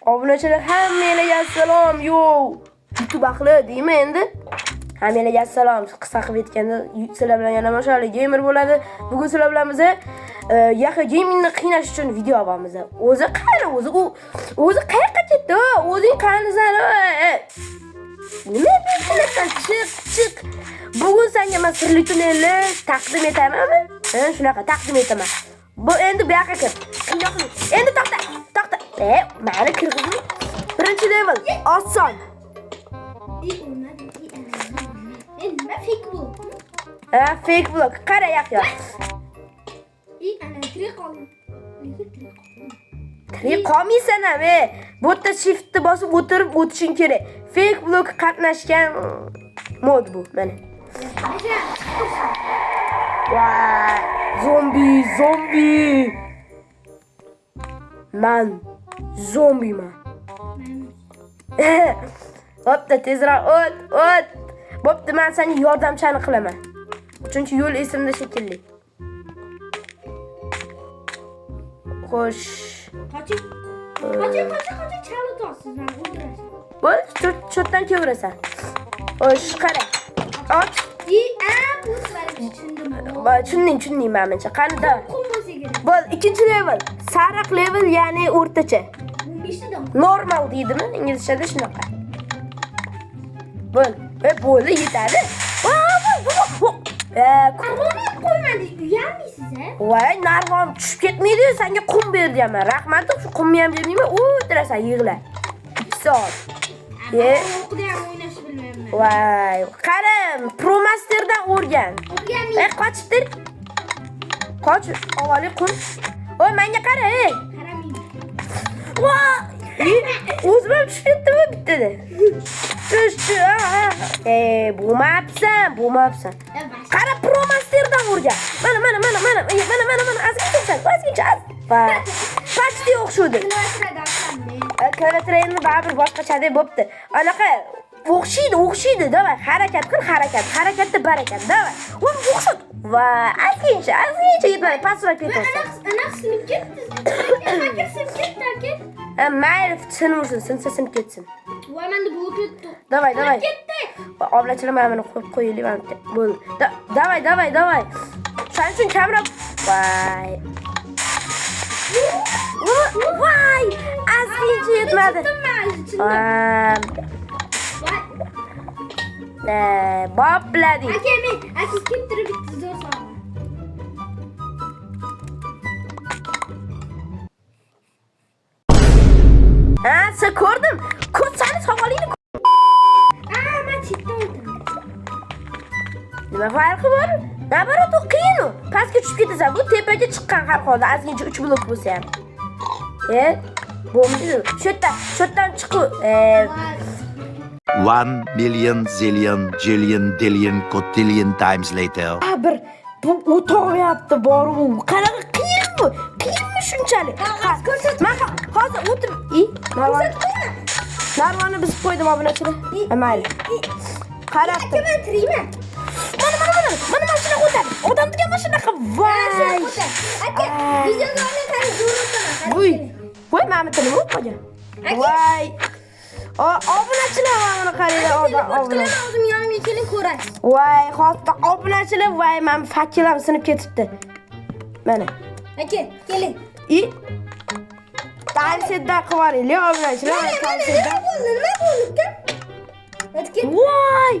Obunachilar hammanglarga assalom. Yo, YouTube ahli deymi endi? Hammanglarga assalom. Qisqa qilib aytganda sizlar bilan yana Mashali Gamer bo'ladi. Bugun sizlar bilan biz Yahya Gamingni qiynash uchun video olamiz. O'zi qani o'zi? U o'zi qayoqqa ketdi? O'zing qanisan? Nima qilasan? Chiq, chiq. Bugun senga men sirli tunnelni taqdim etamanmi? Ha, shunaqa taqdim etaman. Bu endi bu yoqqa kir. Qiynoqli. Endi to'xta, to'xta. Mani kirgizma. Birinchi level oson. Olmadı. Nima fake bu? Ha, fake block. Qara Yahyo. Ana tirik qoldim. Nega tirik qoldim? Tirik qolmaysan ham, e. Bu yerda shiftni bosib o'tirib o'tishing kerak. Fake block qatnashgan mod bu, mana. Masalan, Vay, zombi, zombi. Man zombiman. Bo'pti, tezroq o't, o't. Bo'pti, men senga yordamchani qilaman. Chunki yo'l esimda shekilli. Xo'sh. Qoching. Qoching, qoching, qoching. Chalib o'tasiz, meni o'ldirasiz. Bo'l, cho'tdan kevirasan. Xo'sh, qara. Och. A, bu tushundim. Tushunding, tushunding menimcha. Qani da. Qum bo'lsa kerak. Bo'l, ikkinchi level. Sariq level, ya'ni o'rtacha. 15 ta dom. Normal deydimi? Inglizchada shunaqa. Bo'l. Bo'ldi, yetadi. Armoni qo'ymadik, uyalmaysiz, a? Voy, narvon tushib ketmaydi, senga qum ber deyapman. Rahmat, shu qumni ham bermayman, o'tirasan yig'la. 2 soat. O'qida ham o'ynashni bilmayman. Voy, qara, Pro Masterdan o'rgan. O'rganmayman. Qochib tur. Qoch, avvali qum. Voy, menga qara, ey. Qaramayman. Voy, o'zim ham tushib ketdimi bittada. Tush, tush. Bo'lmabsan, bo'lmabsan. Qara, Pro Masterdan o'rgan. Mana, mana, mana, mana, mana, mana, mana, ozgincha, ozgincha, az. Va, почти o'xshadi. Klaviatura endi baribir boshqachada bo'pti. Anaqa o'xshaydi, o'xshaydi. Давай, harakat qil, harakat. Harakatda barakat. Давай. Voy, o'xshadi. Va, ozgincha, ozgincha yetmadi, pastroq ketasan. Anaqa sinib ketdi. Aka sinib ketdi, aka. Ha, mayli, sinaversin, sinsa sinib ketsin. Voy, menda blok yo'q. Давай, давай. Ketdi. Oblachilar mana buni qo'yib qo'yaylik mana bu yerga. Bo'ldi. Давай, давай, давай. Shuning uchun kamroq. Voy. Voy! Ozgincha yetmadi. Boplading. Aka, men aka kim turib bitta zo'r sovg'a. Ha, sen ko'rdim. Ko'z sani savolingni. A, men chetda o'ldim. Nima farqi bor? Nabarot u qiyin u. Pastga tushib ketasan. Bu tepaga chiqqan har holda ozgincha 3 blok bo'lsa ham. Bo'lmaydi. Shu yerdan, shu yerdan chiqib, 1 million zillion jillion dillion cotillion times later. Bir bu o'tolmayapti boru. Qanaqa qiyin bu? Qiyinmi shunchalik? Ko'rsat. Men hozir o'tib, Narvonni buzib qo'ydim obunachilar. Mayli. Qarab Aka, tur. men tirikman. Mana mana mana mana mana shunaqa o'tadi. Odam degan mana shunaqa. Voy. Aka, videoga oling, qani zo'r o'taman. Voy. Voy, mana bu nima bo'lib qolgan? Voy. Obunachilar mana buni qaranglar, obuna. Qilaman o'zim yonimga keling ko'rasiz. Voy, hozir obunachilar, voy, mana fakilam sinib ketibdi. Mana. Aka, keling. Tansedda qilib yuboraylik obunachilar, tansedda. Nima bo'ldi? Nima bo'ldi? Aka, Voy!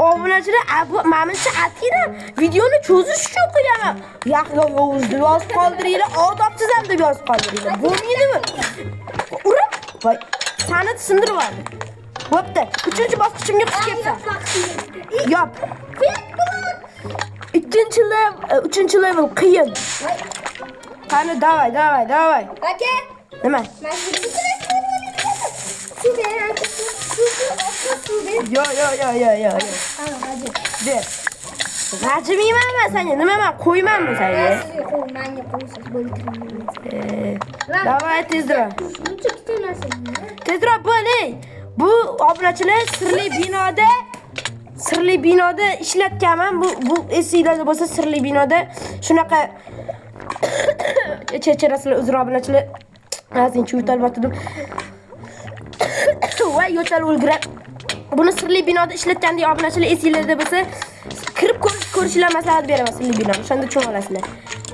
Obunachilar, bu menimcha atina videoni cho'zish uchun qo'yaman. Yahyo Yovuz deb yozib qoldiringlar, odobsiz ham deb yozib qoldiringlar. Bo'lmaydimi? Urib, voy, sani sindirib yubordi. Bo'pti. 3-bosqichimga xush kelibsan. Yop. Ikkinchi level, 3 level qiyin. Qani, davay, davay, davay. Aka, Nima? men sizga bitta narsa Suv ber, aka, suv, suv, suv, suv ber. Yo, yo, yo, yo, yo. Ana, hadi. Ber. G'ajimayman men senga. Nima men qo'ymanmi senga? Sizga qo'y, menga qo'ysiz bo'ltirmayman. Davay tezroq. Shuncha kichik narsa. Tezroq bo'l, ey. Bu obunachilar sirli binoda ishlatganman. Bu esinglarda bo'lsa sirli binoda shunaqa checharasizlar uzr obunachilar. Ozgincha yo'talib o'tirdim. Voy, yo'tal o'lgirab. Buni sirli binoda ishlatgandek, obunachilar, esinglarda bo'lsa, kirib ko'rishinglar maslahat beraman sirli binoni. O'shanda tushunib olasizlar.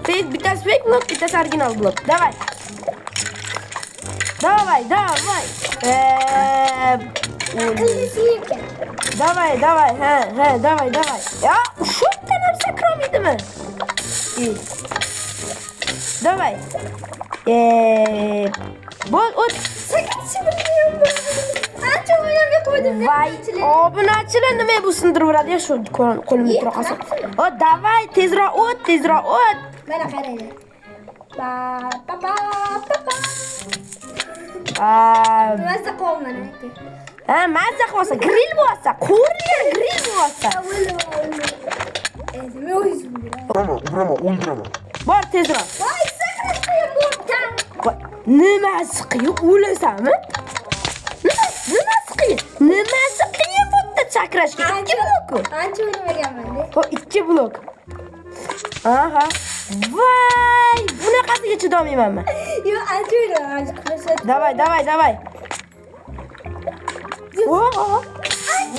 Fake bittasi fake blok, bittasi original blok. Давай. Давай, давай. O'ldi. Aqlli siyirka. Давай, давай, ha, ha, давай, давай. Ya, shu yerdan ham sakrolmaydimi? Давай. Bo'l, o't. Sakrashni bilmayapman. Ancha o'ylab qo'ydim. Voy, obunachilar, nima bu, sindirib uradi ya shu qo'limda tura qolsa. O, давай, tezroq o't, tezroq o't. Mana qaranglar. Ba ba ba ba ba. Aa, Mazza qilyapman aka. Ha, mazza qilyapsan, grill bo'lyapsan, qo'rilgan grill bo'lyapsan. O'ldim, o'ldim. Endi men o'zim bilan. Uraman, uraman, o'ldiraman. Bor tezroq. Voy, sakrash qiyin bo'ldi. Voy, nimasi qiyin, o'lasanmi? Nimasi qiyin? Nimasi qiyin bu yerda sakrashga? Ikki blok-ku. Ancha o'ylamaganman-da. O, ikki blok. Aha. Voy, bunaqasiga chidolmayman men. Yo'q, ancha o'ylaman, ancha qilishadi. Давай, давай, давай. O, o.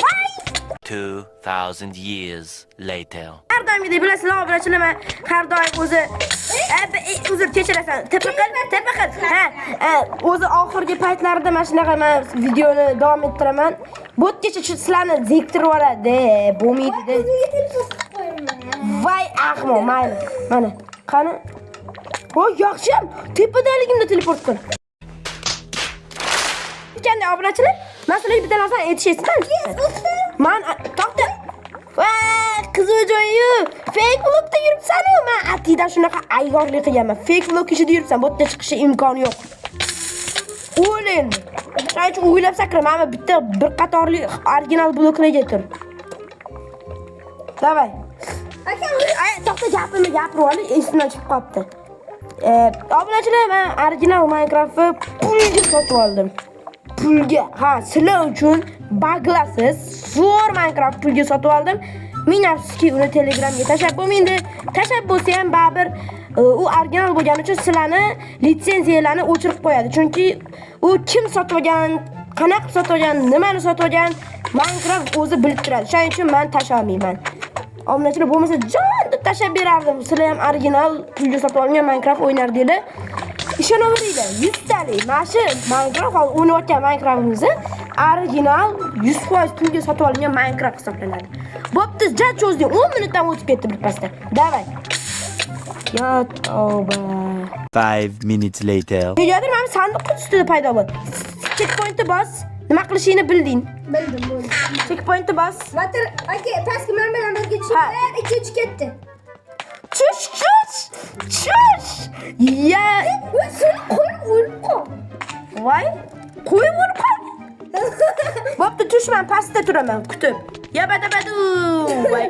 Voy! 2,000 years later. Har doimgidek bilasizlar, obunachilar, man har doim o'zi uzr, kechirasan. Tepa qil, tepa qil. Ha, o'zi oxirgi paytlarda mana shunaqa man videoni davom ettiraman. Bu yergacha shu sizlarni zeriktirib yuboradi, bo'lmaydi. O'zimga telefon qilib qo'yaman. Voy, ahmoq, mayli. Mana, qani? O, yaxshi ham tepadaligimda teleport qil. Qanday, obunachilar? Man sizlarga bitta narsani aytish esdan. Man to'xta. Voy, qiziq joyi. Fake blokda yuribsan-u. Man atidan shunaqa ayyorlik qilganman. Fake blok ichida yuribsan, bu yerda chiqishi imkoni yo'q. O'l endi. Shuning uchun o'ylab sakra. Mana bitta bir qatorli original bloklarga tur. Давай. Aka, Ay, to'xta, gapimni gapirib olay, esimdan chiqib qolibdi. Obunachilar, men original Minecraftni pulga sotib oldim. Pulga. Ha, sizlar uchun baglasiz zo'r Minecraft pulga sotib oldim. Ming afsuski, uni Telegramga tashlab bo'lmaydi. Tashlab bo'lsa ham baribir u original bo'lgani uchun sizlarni litsenziyalarni o'chirib qo'yadi. Chunki u kim sotib olgan, qanaqa qilib sotib olgan, nimani sotib olgan, Minecraft o'zi bilib turadi. Shuning uchun men tashlay olmayman. Obunachilar, bo'lmasa jon deb tashlab berardim. Sizlar ham original pulga sotib olgan Minecraft o'ynardinglar. Ishonaveringlar, 100 talik mana shu Minecraft, hozir o'ynayotgan Minecraftimizni original 100% pulga sotib olingan Minecraft hisoblanadi. Bo'pti, ja cho'zding. 10 minutdan o'tib ketdi birpasda. Давай. Yo, tavba. 5 minutes later. Negadir mana sandiq ustida paydo bo'ldi. Checkpointni bos. Nima qilishingni bilding. Bildim, bo'ldi. Checkpointni bos. Botir, aka, pastga men bilan birga tushib, Ha. 1, 2, 3 ketdi. Tush, tush! Tush! Ya, Voy, seni qo'yib o'lib qol. Voy, qo'yib o'lib qol. Bo'pti, tush, man pastda turaman, kutib. Yabadabadu. Voy.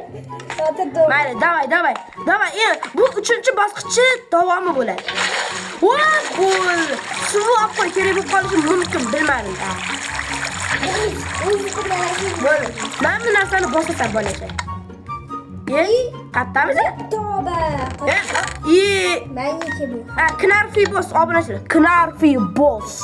Botir, to'g'ri. Mayli, давай, давай. Давай, bu uchinchi bosqichi davomi bo'ladi. Voy, bo'ldi. Suv olib qo'y, kerak bo'lib qolishi mumkin, bilmadim. O'zi qilmayapsiz. Bo'ldi. Mana bu narsani bosasan, bolacha. Ey, qayerdamiz? Tavba. E, Menga bu. ha, Knarfi boss, obunachilar. Knarfi boss.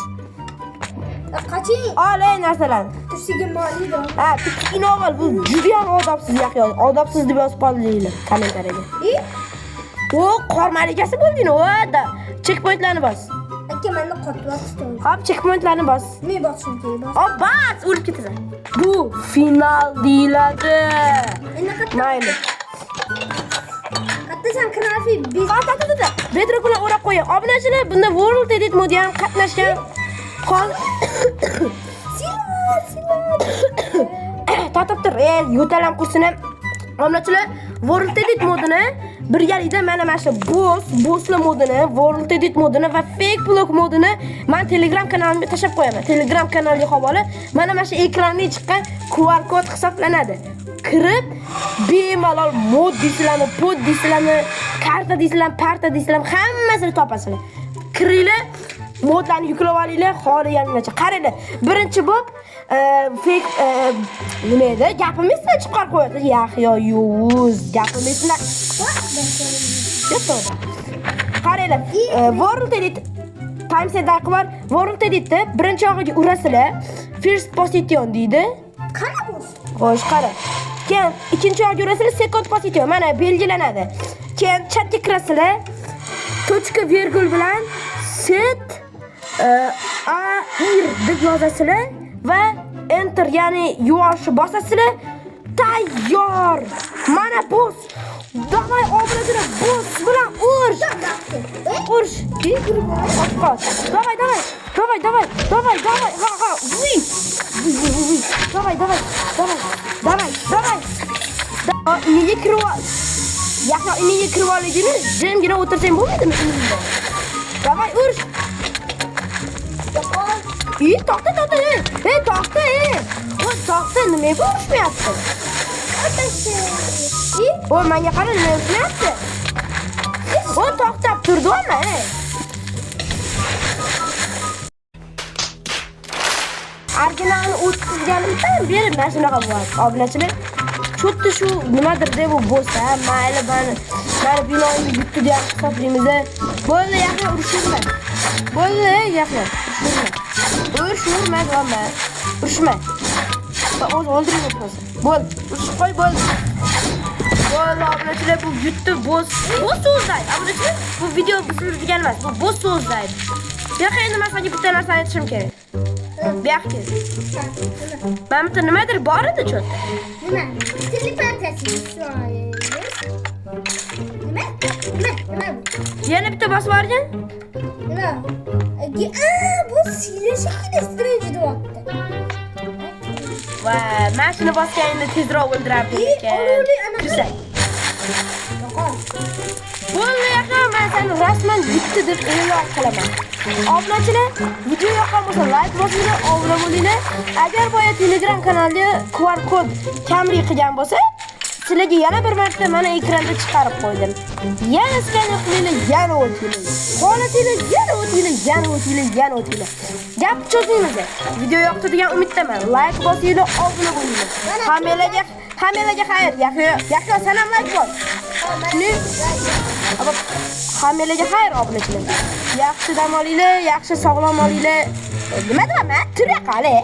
Qoching. Ol ey narsalarni. Tursiga moliydi. Ha, bitta ol, bu juda ham odobsiz Yahyo. Odobsiz deb yozib qoldinglar kommentariyaga. E, O, qor malikasi bo'lding, o, da. Checkpointlarni bos. Aka, meni qotyapti. Hop, checkpointlarni bos. Men bosishim kerak, bos. Hop, bas, o'lib ketasan. Bu final deyiladi. Endi qayerda? Mayli. Qayerdasan, Knarfi? Biz Ta ta ta ta. Bedrock bilan o'rab qo'ying. Obunachilar, bunda World Edit modi ham qatnashgan. Hozir Sila, sila. To'xtab tur, yo'talam qursin ham. Obunachilar, World Edit modini birgalikda mana shu boss, bosslar modini, World Edit modini va Fake Block modini men Telegram kanalimga tashlab qo'yaman. Telegram kanaliga havola mana shu ekranda chiqqan QR kod hisoblanadi. Kirib bemalol mod deysizlarmi, pod deysizlarmi, karta deysizlarmi, parta deysizlarmi, hammasini topasizlar. Kiringlar, modlarni yuklab olinglar, xohlaganinglarcha. Qaranglar, birinchi bo'lib fake nima edi? Gapim esdan chiqarib qo'yadi. Yahyo Yovuz, gapim esdan. Yo'q. Qaranglar, World Edit Time set qilib bor. World editda birinchi og'iga urasizlar. First position deydi. Qani boss? Xo'sh, qara. Keyin ikkinchi og'iga urasizlar, second position mana belgilanadi. Keyin chatga kirasizlar. Точка virgul bilan set a ir deb yozasizlar va enter, ya'ni yuvoshni bosasizlar. Tayyor. Mana boss. Давай, obunachilar, boss bilan urush. Urush. Qot. Давай, давай. Давай, давай. Давай, давай. Ha, ha. Vuy. Vuy, vuy, vuy, vuy. Давай, давай. Давай. Давай, давай. Iniga kirib ol. Yahyo, iniga kirib oldingmi? Jimgina o'tirsang bo'lmaydimi iningda? Давай, urush. Ey, to'xta, to'xta, ey. Ey, to'xta, ey. O, to'xta, nimaga urushmayapti? Otasi. O, menga qara, nima urushmayapti? O, to'xtab turdi ama, ey. Originalni o'tkazganimdan beri mana shunaqa bo'lyapti. Obunachilar, cho'tda shu nimadir deb u bo'lsa, mayli, mani binoimni yutdi deya hisoblaymiz. Bo'ldi, Yahyo, urushma. Bo'ldi, Yahyo, urushma. Urushma, deyapman. Urushma. Va o'zi o'ldirib o'tmasin. Bo'ldi, urushib qo'y, bo'ldi. Bo'ldi, obunachilar, bu yutdi, boss. Boss so'zlaydi. Obunachilar, bu video buzildi degani emas, bu boss so'zlaydi. Bu yoqqa endi men senga bitta narsani aytishim kerak. Bu yoqqa kel. Mana bu yerda nimadir bor edi cho'tda. Nima? Teleportatsiya. Nima? Nima? Nima bu? Yana bitta bosib yuborgin. Nima? Aa, bu siyla shekilli strange deyapti. Va mana shuni bosganingda tezroq o'ldirardim Ey, ekan. olovli anaqa. Güzel. Yo'qol. Bo'ldi, Yahyo, men seni rasman yutdi deb e'lon qilaman. Obunachilar, video yoqqan bo'lsa like bosinglar, obuna bo'linglar. Agar boya Telegram kanalga QR kod kamlik qilgan bo'lsa, sizlarga yana bir marta mana ekranda chiqarib qo'ydim. Yana skaner qilinglar, yana o'tinglar. Xohlasanglar yana o'tinglar, yana o'tinglar, yana o'tinglar. Gap cho'zmaymiz. Video yoqdi degan umiddaman. Like bosinglar, obuna bo'linglar. Hammalarga, hammalarga xayr. Yahyo, Yahyo, sen ham like bos. Shuni hammalarga xayr, obunachilar. Yaxshi dam olinglar, yaxshi sog'lom olinglar. Nima deyapman? Tura qali.